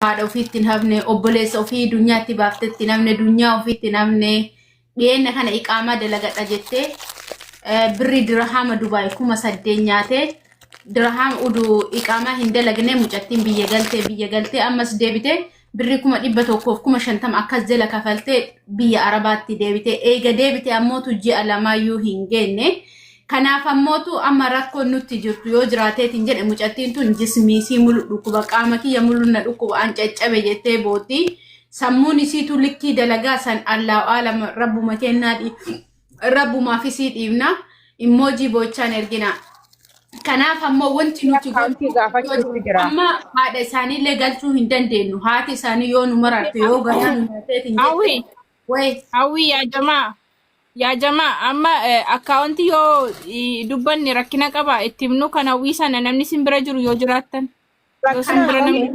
Haadha ofiitti hin hafne, obboleessa ofii dunyaatti baaftetti hin hafne, dunyaa ofiitti hin hafne. Dhiyeenya kana iqaamaa dalagadha jettee birrii dirhaama Dubaay 8,000 nyaatee, dirhaama udu iqaamaa hin dalagne mucattiin biyya galtee, biyya galtee ammas deebitee birrii 150,000 akkas jala kafaltee biyya Arabaatti deebite. Eega deebite ammootu ji'a lamaayyuu hin geenne. Kanaaf ammootu amma rakkoon nutti jirtu yoo jiraateetiin jedhe, mucattiin tun jismiisii mulu dhukkuba, qaama kiyya mulu na dhukkuba, an caccabe jettee booti. Sammuun isiitu likkii dalagaa san Allaahu aalam, rabbuma kennaa, rabbumaaf isii dhiibna. Immoojii boochaan ergina. Kanaaf ammoo wanti nuti Akkaawuntii gaafachuutu jira. Amma haadha isaaniillee galchuu hin dandeenyu. Haati isaanii yoo nu mararte, yoo garaa nu nyaateetiin jette. Hawwi, Wayi. Hawwi, yaa jamaa, yaa jamaa, amma akkaawuntii yoo dubbanne rakkina qaba itti himnu kan Hawwii sana namni sin bira jiru yoo jiraattan. Yoo sin bira namni.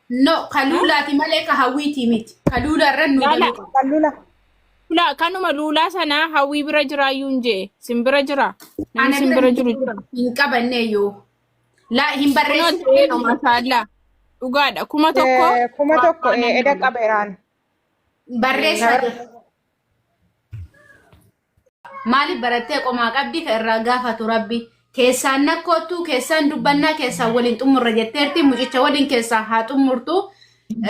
No, ka Luulaati malee ka Hawwiitii miti. Ka Luulaa irra nu Laala. galuu qaba. Kan Lula. Lula, kanuma Luulaa sana Hawwii bira jiraayyuu hin jee. Sin bira jira. Namni Ana sin bira bira jiru jira. hin qabanne yoo. Laa, hin Kunoo barreessine. ta'eera masaallaa. Dhugaadha. 1000. 1000 eda qabeeraan. Barreessaa jira. Maaliif barattee qomaa qabdi, ka irraa gaafatu Rabbi. Keessaan nakkoottu, keessaan dubbannaa, keessaan waliin xumurra jetteerti, mucicha waliin keessaan haa xumurtu.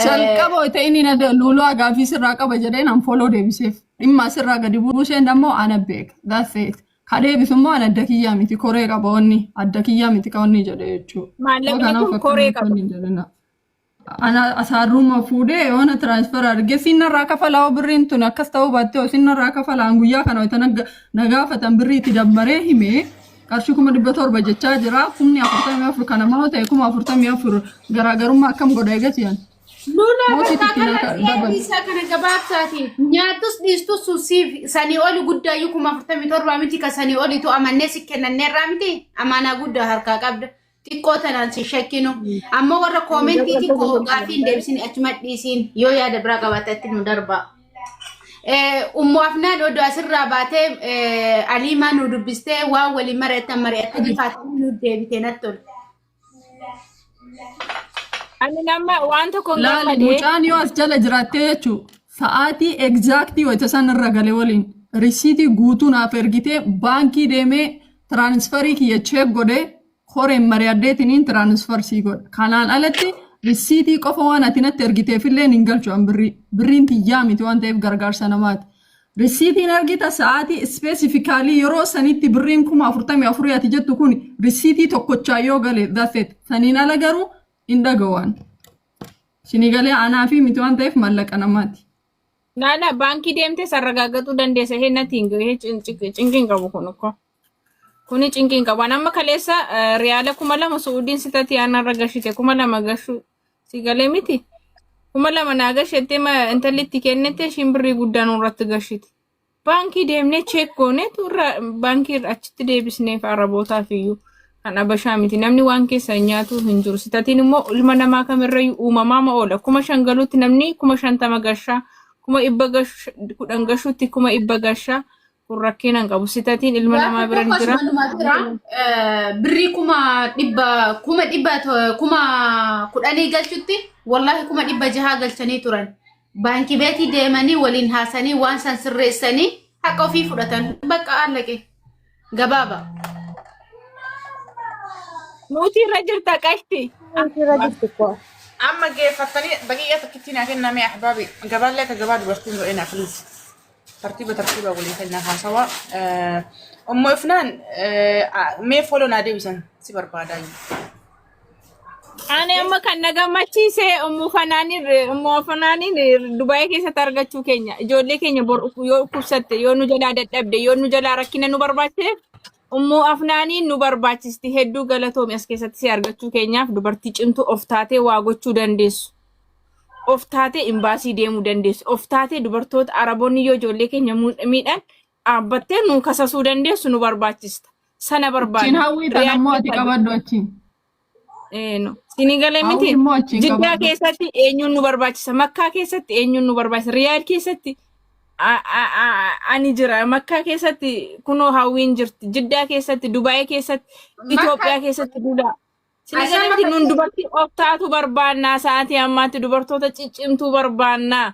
Jalqaba wayita inni na Luuluu gaafii sirraa qaba jedheen an follow deebiseef. Dhimma asirraa gadi buuseen ammoo ana beeka. That's it. Ka deebisu immoo an adda kiyyaa miti, koree qaba, wanni adda kiyyaa miti ka wanni jedhe jechuudha. Maallaqni Kanaaf kun koree akkanatti qaba. wanni hin jedhina. Ana asaarruma fuudhee yoona transfer argee sinnarraa kafalaa, hoo birriin tun akkas ta'uu baattee hoo sinnarraa kafalaan. Guyyaa kana wayita na gaafatan birrii itti dammaree himee qarshii 700,000 jechaa jira. 44,000 kana moo ta'e 44,000 garaagarummaa akkam godha eegati yan. Lula Mootii bakka itti na kanatti dabal. isaa kana gabaabsaati. Nyaatus dhiistus siif sanii oli guddaayyuu 47,000 miti, ka sanii olitu amannee si kennanneerraa miti, amaanaa guddaa harkaa qabda. Xiqqoo tanaan si shakkinu. Ammoo warra koomentii xiqqoo gaafii hin deebisin, achuma dhiisiin, yoo yaada biraa qabaatte nu darba. Ummu Afnaan odoo asirraa baatee Aliimaa nu dubbistee waan waliin mari'attan mari'attanii faatanii nu deebite natti tola. Ani nama waan tokko hin Laali, gaafadhe. mucaan yoo as jala jiraattee jechuu, sa'aatii exactly wayita isaan irra gale waliin risiitii guutuu naaf ergitee, baankii deemee transferii kiyya check godhee, koreen mari'adheetiniin transfer sii godha. Kanaan alatti risiitii qofa waan ati natti ergiteefillee hin galchu an birrii. Birriin tiyyaa miti waan ta'eef gargaarsa namaati. Risiitiin argita, sa'aatii specifically yeroo sanitti birriin 44,000 ati jettu kun risiitii tokkochaa yoo gale, that's it. Saniin ala garuu hin dhaga'uan. Sinii galee, anaa fi miti waan ta'eef maallaqa namaati. Laala, baankii deemtee sarragaaggatuu dandeessa. Heennatiin gahee cinqiin qabu kun ukkoo. Kuni cinqiin qabu. Ani amma kaleessa riyaala 2000 Su'uudiin sitatti aanarra gashite 2000 gashuu si galee miti. 2000 naa gashettee intalli itti kennite, ishiin birrii guddaa nurratti gashite. Baankii deemnee check gooneetu irra baankii irra achitti deebisneef arabootaaf iyyuu kan abashaa miti. Namni waan keessa hin nyaatu hin jiru. Sitatiin immoo ilma namaa kamirrayyuu uumamaa ma oola. 5000 galuutti namni 50,000 gashaa, 110,000 gashuutti 100,000 gashaa. Kun rakkina hin qabu. Sitatiin ilma namaa Gaafa bira tokko jira. asumanuma bira birrii 100,000, 100,000, 10,000 galchutti wallaahi 600,000 galchanii turan. Baankii beetii deemanii waliin haasanii waan san sirreessanii haqa ofii fudhatan. Bakka allaqe gabaaba. Nuti irra jirta qashti. Irra jirti koo. Amma geeffattanii daqiiqa tokkitti naa kenname, ahbaabi. Gabaallee akka gabaa dubartiin godhina, please. Tartiiba tartiiba walii kennaa haasawaa. Ummu Ifnaan, mee follow naa deebisan si barbaadaa. Ani amma kan na gammachiise Ummu Fanaaniin Dubaayii keessatti argachuu keenya. Ijoollee keenya bor yoo dhukkubsatte, yoo nu jalaa dadhabde, yoo nu jalaa rakkina nu barbaachiseef Ummu Afnaaniin nu barbaachisti. Hedduu galatoomi as keessatti si argachuu keenyaaf, dubartii cimtuu of taatee waa gochuu dandeessu. Of taatee imbaasii deemuu dandeessu. Of taatee dubartoota Araboonni yoo ijoollee keenya miidhan dhaabbattee nu kasasuu dandeessu nu barbaachista. Sana Achiin barbaanna. Hawwii tan ammoo ati qabadhu achiin. No. Sini galee Hawwii miti. immoo achiin Jiddaa qabadhu. keessatti eenyuun nu barbaachisa? Makkaa keessatti eenyuun nu barbaachisa? Riyaad keessatti ani jira. Makkaa keessatti kunoo Hawwiin jirti. Jiddaa keessatti, Dubaayii keessatti, Itoophiyaa keessatti duudhaa. Sini Asama galee miti nun dubartii of taatu barbaannaa sa'aatii ammaatti dubartoota ciccimtuu barbaannaa.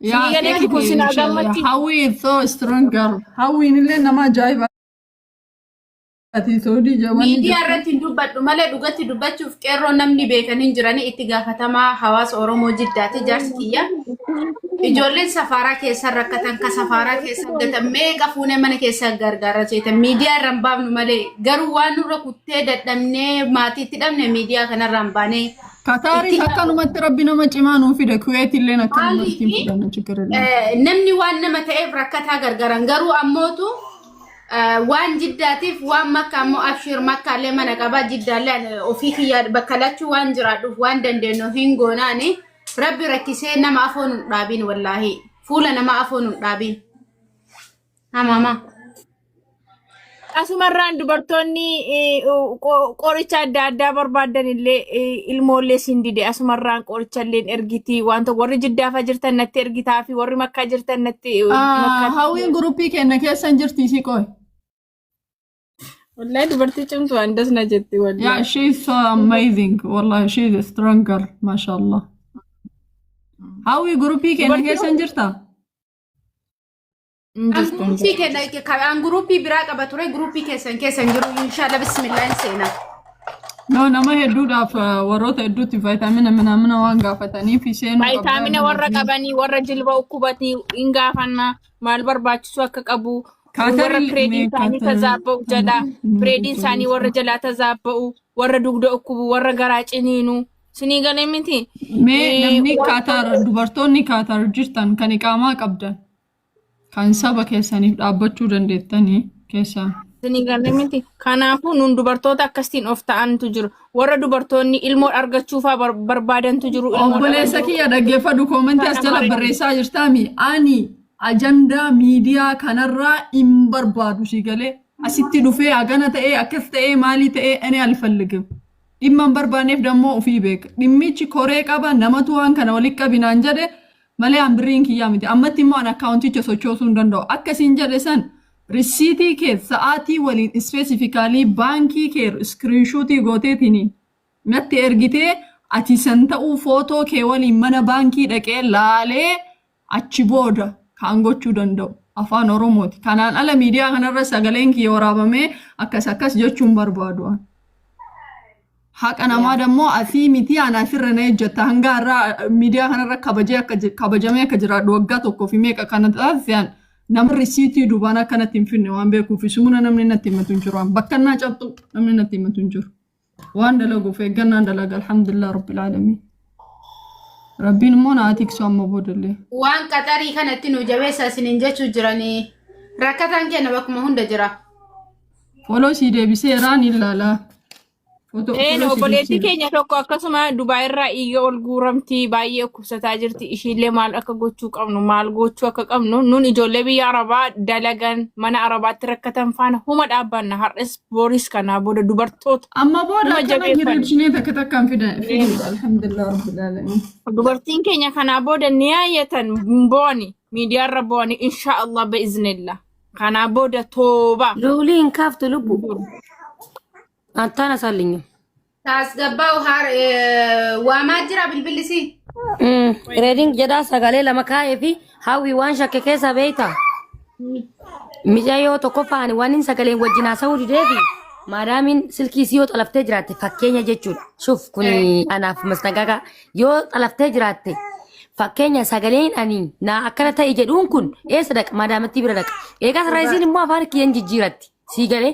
Yaa Sini galee miti kun sinaa gammachiisa. Hawwi is so strong girl. Hawwiin illee nama ajaa'ibaati. Saudii jabanii Miidiyaa irratti hin dubbadhu malee dhugatti dubbachuuf qeerroo namni beekan hin jiranii itti gaafatamaa hawaasa Oromoo Jiddaati jaarsi kiyya. Ijoolleen safaaraa keessa rakkatan ka safaaraa keessa gatan meeqa fuunee mana keessa gargaara jeetan miidiyaa irra hin baafnu malee garuu waan nurra kuttee dadhabnee maatiitti dhabne miidiyaa kanarra hin baanee Kataaris itti akkanumatti rabbi nama cimaa nuu fide. Kuweet illeen akkanumatti hin Maaliifi fudhanna chikkir illee. Namni waan nama ta'eef rakkataa gargaaran garuu ammootu waan Jiddaatiif waan Makka ammoo abshir Makkaallee mana qabaa Jiddaallee ani ofii kiyyaa bakka lachuu waan jiraadhuuf waan dandeenyu hin goonaani rabbi rakkisee nama afoon hin dhaabiin wallaahi fuula nama afoon hin dhaabiin hamaama. Asumarraan dubartoonni qoricha adda addaa barbaadan illee ilmoollee siin dide asumarraan qoricha illee ergiti wanta warri Jiddaafa jirtan natti ergitaa fi warri Makkaa jirtan natti Makkaa. Hawwiin guruppii keenya keessa hin jirti isii qoy. Wallahi dubartii cimtu andas na jetti Yeah, wallahi. she is so amazing. Wallahi, she is a strong girl. MashaAllah. Hawwi guruppii keenya Dubartii keessa hin jirta? Hin jirtu hin An guruppii jirtu. kenna an guruppii biraa qaba ture guruppii keessan keessa hin jiru inshallah bismillah hin seenaa. No, nama hedduudhaaf warroota hedduutti vaayitaamina minaamina waan gaafataniif seenuu qabdaa. Vaayitaamina warra qabanii warra jilba dhukkubatii hin gaafanna maal barbaachisu akka qabu warra Kaatar pireediin mee isaanii kaatar tazaabba'u jalaa pireediin isaanii warra jalaa tazaabba'u warra dugda dhukkubu warra garaa ciniinu sinii galee miti. Mee namni Kaataar dubartoonni Kaataar jirtan kan iqaamaa qabdan kan saba keessaniif dhaabbachuu dandeettanii keessaa. Sinii galee miti. Kanaafuu nun dubartoota akkasiin of ta'antu jiru. Warra dubartoonni ilmoo argachuufaa barbaadantu jiru. Ilmoo Obboleessa dhabanii kiyya dhaggeeffadhu koomentii as jala barreessaa jirtaami. Ani ajandaa miidiyaa kanarraa hin barbaadu si galee asitti dhufee hagana ta'ee akkas ta'ee maalii ta'ee ani alfalligim. Dhimma hin barbaanneef dammoo ofii beeka. Dhimmichi koree qaba namatu waan kana walitti qabinaan jedhe malee an birriin kiyyaa miti. Ammatti immoo an akkaawunticha sochoosuu hin danda'u. Akkasiin jedhe san risiitii kee sa'aatii waliin specifically baankii kee screenshotii gooteetiin natti ergitee ati san ta'uu footoo kee waliin mana baankii dhaqee laalee achi booda kan gochuu danda'u afaan Oromooti. Kanaan ala miidiyaa kanarra sagaleen kiyya waraabamee akkas akkas jechuun barbaadu. An. Haqa namaa dammoo asii miti ana asirra na ejjetta hanga har'aa miidiyaa kanarra kabajee akka kabajamee akka jiraadhu waggaa tokkoo fi meeqa kana taasisan nama risiitii duubaan akkanatti hin finne waan beekuuf sumuna namni natti himatu hin jiru. Bakka innaa cabxu namni natti himatu hin jiru. Waan dalaguuf eeggannaan dalaga alhamdulillah rabbil aalamiin. Rabbiin immoo na tiksu amma boodallee. Waan qaxarii kanatti nu jabeessa isiniin jechuu jiranii rakkataan keenya bakkuma hunda jira. Follow sii deebiseeraan ilaalaa. Foto Een follow sii obboleettii deebiseera. keenya tokko akkasuma Dubaay irraa iyya ol guuramtii baay'ee dhukkubsataa jirti. Ishiillee maal akka gochuu qabnu maal gochuu akka qabnu nun ijoollee biyya Arabaa dalagan mana Arabaatti rakkatan faana huma dhaabbanna har'as booris kanaa booda dubartoota Amma booda huma akkana jabeeffanna. hiriirchinee takka takkaan fiduudha alhamdulillah rabbil aalamiin. Dubartiin keenya kanaa booda ni yaayyatan booni miidiyaarra booni insha Allah bi'iznillah. Kanaa booda tooba. Luulii hin kaaftu lubbu. Antaan asallinyum. Taasgabbaa'u haar waamaa jira bilbillisii. Reediin jedhaa sagalee lama kaa'ee fi hawwi waan shakke keessa beeyta. Micayyoo tokkoffaan waan inni sagaleen wajjin haasa'uu dideefi maadaamiin silkii isii yoo xalaftee jiraatte fakkeenya jechuudha. Shuf kun anaaf mastanqaqa yoo xalaftee jiraatte fakkeenya sagaleen ani naa akkana ta'e jedhuun kun eessa dhaqa maadaamatti bira dhaqa. Eegas raayisiin immoo afaan kiyyan jijjiiratti. Sii galee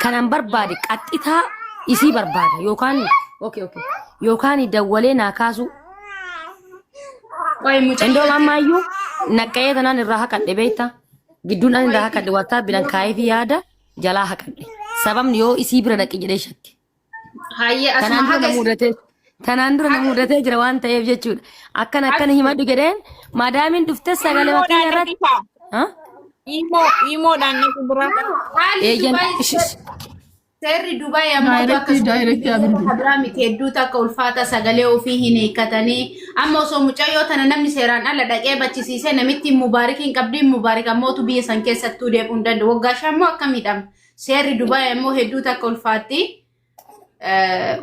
kanan barbaade qaxxitaa isii barbaada yookaan okay yookaan dawwalee naa kaasuu. Qoy mucayyoo Indoo ammayyuu naqqa'ee tanaan irraa haqadhe beektaa. Gidduun ani irraa haqadhe WhatsApp bilan kaa'ee fi yaada jalaa haqadhe. Sababni yoo isii bira dhaqe jedhee shakke. Hayyee asuma Tanaan dura haga na mudatee tanaan dura na mudatee jira waan ta'eef jechuudha. Akkana akkana himadhu jedheen maadaamiin dhuftee sagalee Imoodhaan makiyya irratti. dhaqi Ha? Imoo imoodhaan dhaqi bira. Haalli Eeyyan Dubaay seerri Dubaay ammoo Daayirektii daayirektii haa bilbilu. biraa miti hedduutu akka ulfaata sagalee ofii hin hiikkatanii amma osoo mucayyoo tana namni seeraan ala dhaqee bachisiisee namitti mubaarik hin qabdiin mubaarik ammootu biyya san keessattuu deebi'uu hin danda'u waggaa shan immoo akka miidhama seerri Dubaay ammoo hedduutu akka ulfaatti.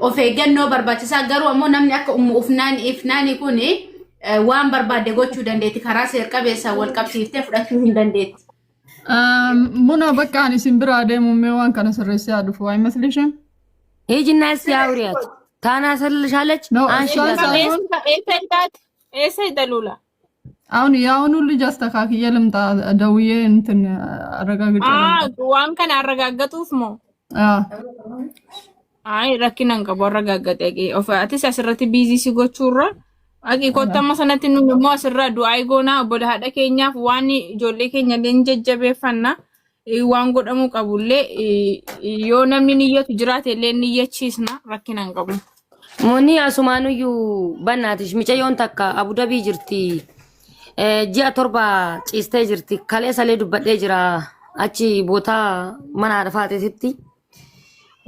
Of eeggannoo barbaachisaa garuu ammoo namni akka ummu ufnaan ifnaani kun waan barbaadde gochuu dandeetti karaa seer qabeessaan wal qabsiiftee fudhachuu hin dandeetti. Muna bakka ani isin biraa deemu mee waan kana sirreessee haa dhufu አይመስልሽም? ሂጂና እስቲ አውሪያት ታናስልሻለች። No, አንሺ እሷን ሳይሆን Eessa hidhaati? Eessa hidha lula? አሁን የአሁኑ ልጅ አስተካክዬ ልምጣ። ደውዬ እንትን አረጋግጬ ልምጣ። Waan kana arragaggatuuf moo? አዎ። Ay rakkina hin qabu arragaggate dhaqee. Of atis asirratti biizii si gochuurra dhaqii kottu amma sanatti nu immoo asirra du'aa goonaa obbola haadha keenyaaf waan ijoollee keenya illee ni jajjabeeffanna. Waan godhamuu qabullee yoo namni niyyatu jiraate illee niyyachiisna rakkina hin qabu. Munni asumaanuyyuu bannaatish micayyoon takka Abu Dhabii jirti. Ji'a 7 ciistee jirti. Kaleessa illee dubbadhee jira achi bootaa mana haadha faateetitti.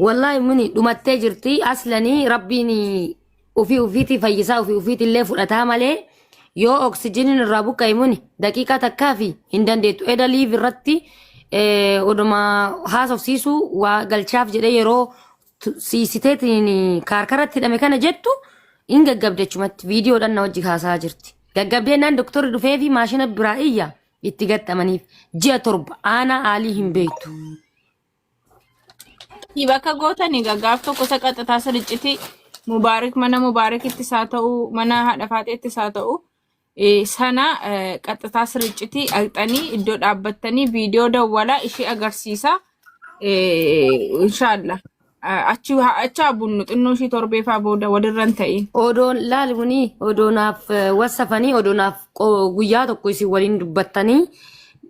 Wallaahi muni dhumattee jirti. Aslanii rabbiin ofii ofiitii fayyisaa ofii ofiitii illee fudhataa malee yoo oksijiniin irraa buqqa'e muni daqiiqaa takkaa fi hin dandeettu. Eda liiv irratti oduma haasofsiisuu waa galchaaf jedhee yeroo siisiteetiin kaarkaratti hidhame kana jettu hin gaggabde achumatti viidiyoodhaan na wajji haasaa jirti. Gaggabdee naan doktorri dhufee fi maashina biraa iyya itti gaxxamaniif ji'a 7 aanaa aalii hin beektu. Bakka gootanii gaaf tokko isa qaxxataa sirricciti Mubaarik mana Mubaarikittis haa ta'u mana haadha faaxeettis haa ta'u sana qaxxataa sirricciti dhaqxanii iddoo dhaabbattanii viidiyoo dawwalaa ishee agarsiisa. Inshaallah achi achi haa bunnu xinnoo ishii torbeefaa booda walirra hin ta'in. Odoon laaluni odoonaaf wassafanii odoonaaf guyyaa tokko isin waliin dubbattanii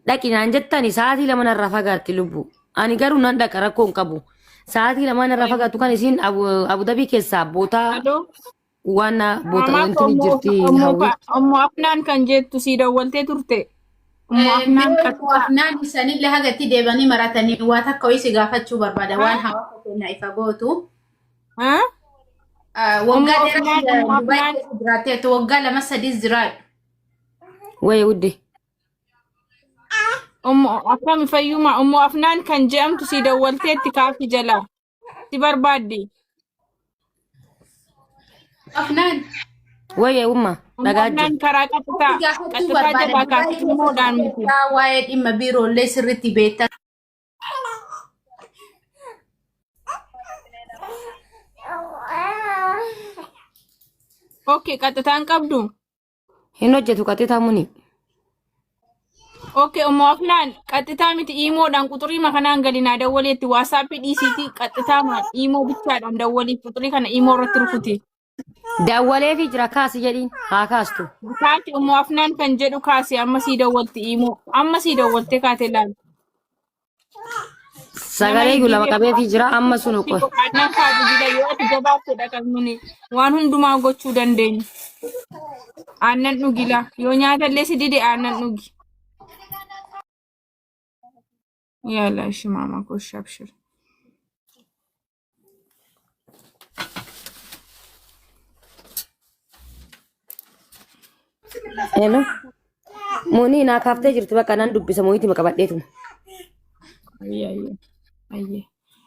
dhaqi naan jettani sa'aatii 2 narraa fagaatti lubbu. Ani garuu nan dhaqa rakkoo hin qabu. Sa'aatii 2 narraa fagaatu kan isin Abu Dhabii keessaa bootaa Aloo. waan boota Maamaa wanti ni jirti hawwi. Ummu Afnaan kan jettu sii dawwaltee turte. Ummu Afnaan Mee qaxxaa. Afnaan isaanillee haga itti deebanii maratanii waa takka wayii si gaafachuu barbaada waan hawaasa keenya ifa gootu. Ummu Waggaa dheeraa Afnaan Ummu Dubaay Afnaan keessa jiraatteettu waggaa 2 3 jiraadhu. Wayi wudde. Ummu akkami fayyuma Ummu Afnaan kan jedhamtu sii dawwalteetti kaafi jalaa si barbaaddi. Afnaan Wayi umma Ummu dhagaa Afnaan jiru. karaa qaxxataa gaafachuu qaxxataa barbaada jalaa Dubaay kaasi keessa immoodhaan miti. turteettaa waa'ee dhimma biiroollee sirriitti beektaa. Okay qaxxataan qabdu. Hin hojjetu qaxxitaa muni. Okay Ummu Afnaan qaxxitaa miti iimoodhaan quxurii makanaan galinaa dawwaleetti waasaappii dhiisiitii qaxxitaa maan iimoo bichaadhaan dawwaliif quxurii kana iimoo irratti rukuti. Dawwaleefi jira kaasi jedhiin haa kaastu. Kaasi Ummu Afnaan kan jedhu kaasi amma sii dawwalti iimoo amma sii dawwaltee kaate laal. Nama Sagalee iyyuu lama hidhii qabeefi jira amma sunu qoy. Aannan kaatu jira yoo ati gabaabtedha kan nuni waan hundumaa gochuu dandeenyu. Aannan dhugi laa yoo nyaata illee si dide aannan dhugi. Yala ishi maama koo shabshir. Hello. Muni naa kaaftee jirti bakka nan dubbisa mooyitii maqabadheetuma. Ayyee ayyee ayyee.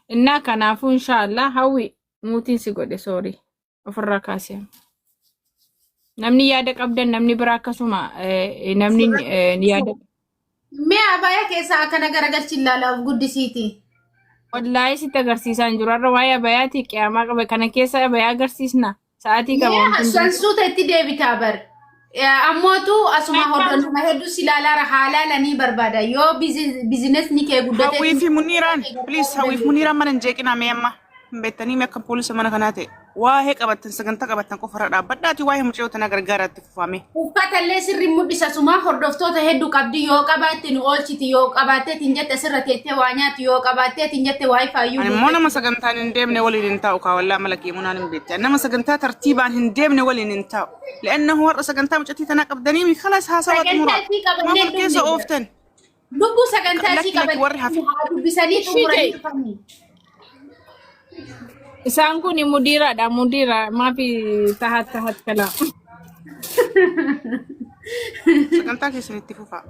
Innaa kanaafuu inshaallah hawwi muutiin si godhe soorii ofirraa kaasee. Namni yaada qabdan namni biraa akkasuma namni yaada. Mee abaayaa keessaa akkana garagalchi ilaala of guddisiiti. Wallaahi sitti agarsiisaa hin jiru. Har'a waa'ee abayaatii qiyaamaa qaba. Kana keessa abayaa agarsiisna. Sa'aatii qaba Mee wanti hundumtuu. sansuuta itti deebitaa bar. Ammootu asuma hordofuma hedduu si ilaalaara haalaalanii barbaada. Yoo bizinesni kee guddatee Hawwii fi Muniiraan, please hawwii fi Muniiraan mana hin jeeqinaa mee amma. Hin beektanii mee akka poolisa mana kanaa ta'e. Waa'ee qabattan sagantaa qabattan qofarra dhaabbadhaati waa'ee mucayyoo tanaa gargaaraatti fufame. Uffata illee sirri mul'isa sumaa hordoftoota hedduu qabdi yoo qabaatte nu oolchiti yoo qabaatteet hin jette sirra teettee waa nyaatu yoo qabaatteet hin jette waa ifaayyuu Ani immoo nama sagantaan hin deemne waliin hin taa'u kaa wallaa mala kee munaan hin beekte. Ani nama sagantaa tartiibaan hin deemne waliin hin taa'u. Li'annahu har'a sagantaa mucattii tanaa qabdanii mi khalas haasawaa Sagantaa xumuraa. isii Maaf qabannee wal keessa dhumne. ooftan? Lubbuu sagantaa isii Lakki lakki warri qabannee hafe. haa dubbisanii Ishii xumuranii ta'e. dhufanii. Isaan kun mudiiraadha. Mudiira maafi tahat tahat kala. Sagantaa keessan itti fufaa.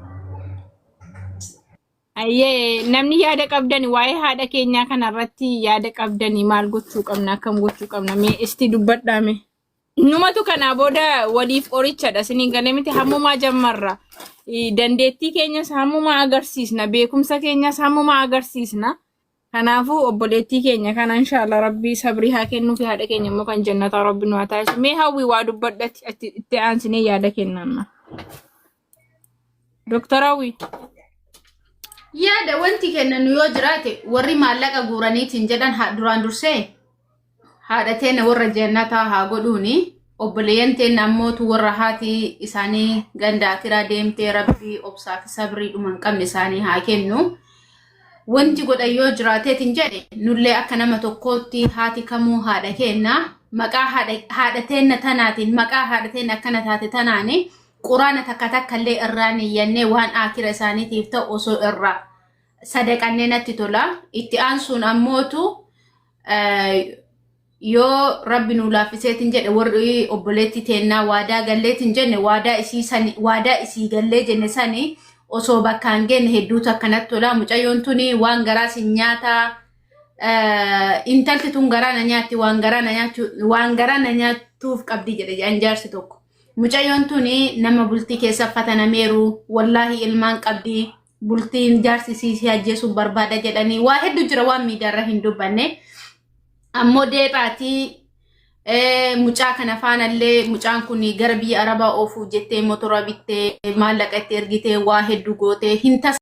Ayyee, namni yaada qabdani waa'ee haadha keenyaa kanarratti yaada qabdani, maal gochuu qabna, akkam gochuu qabna, mee isti dubbadhaa mee. Numatu kanaa booda waliif qorichadha, isiniin galee miti? Hammumaa jammarra. Dandeettii keenyas hammumaa agarsiisna, beekumsa keenyas hammumaa agarsiisna. Kanaafuu obboleettii keenya kana inshallah Rabbii sabrii haa kennuu fi haadha keenya immoo kan jannataa Rabbi nu haa taasisu. Mee Hawwi, waa dubbadhati itti aansinee yaada kennanna. Doktor Hawwi. Yaada wanti kennan yoo jiraate, warri maallaqa guuraniitiin jedhan duraan dursee haadha teenya warra jannataa haa godhuuni. Obboleeyyan teenya ammootu warra haati isaanii ganda akiraa deemtee, Rabbii obsaa fi sabrii dhuma hin qabne isaanii haa kennu. Wanti godhan yoo jiraateetiin jedhe, nullee akka nama tokkootti haati kamuu haadha kenna. Maqaa haadha teenna tanaatiin, maqaa haadha teenna akkana taate tanaani, quraana takka takka illee irraa niyyannee waan akira isaaniitiif ta'u osoo irraa sadaqannee natti tola. Itti aansuun ammootu yoo Rabbi nu laaffiseetiin jedhe, warri obboleetti teennaa waadaa galleetiin jenne, waadaa isii sani, waadaa isii gallee jenne sani osoo bakkaan geenne hedduutu akkanatti tola. Mucayyoon tuni waan garaa sin nyaataa, intalti tun garaa na nyaatti, waan garaa na nyaachuu, waan garaa na nyaattuuf qabdi jedhe jedhan jaarsi tokko. Mucayyoon tuni nama bultii keessa fatanameeru, wallaahi ilmaan qabdi, bultiin jaarsi isii ajjeesuuf barbaada jedhanii, waa hedduu jira waan miidiyaarra hin dubbanne. Ammoo deephaatii mucaa kana faanallee, mucaan kun gara biyya Arabaa oofuuf jettee motora bittee, maallaqa itti ergitee, waa hedduu gootee hin tasa.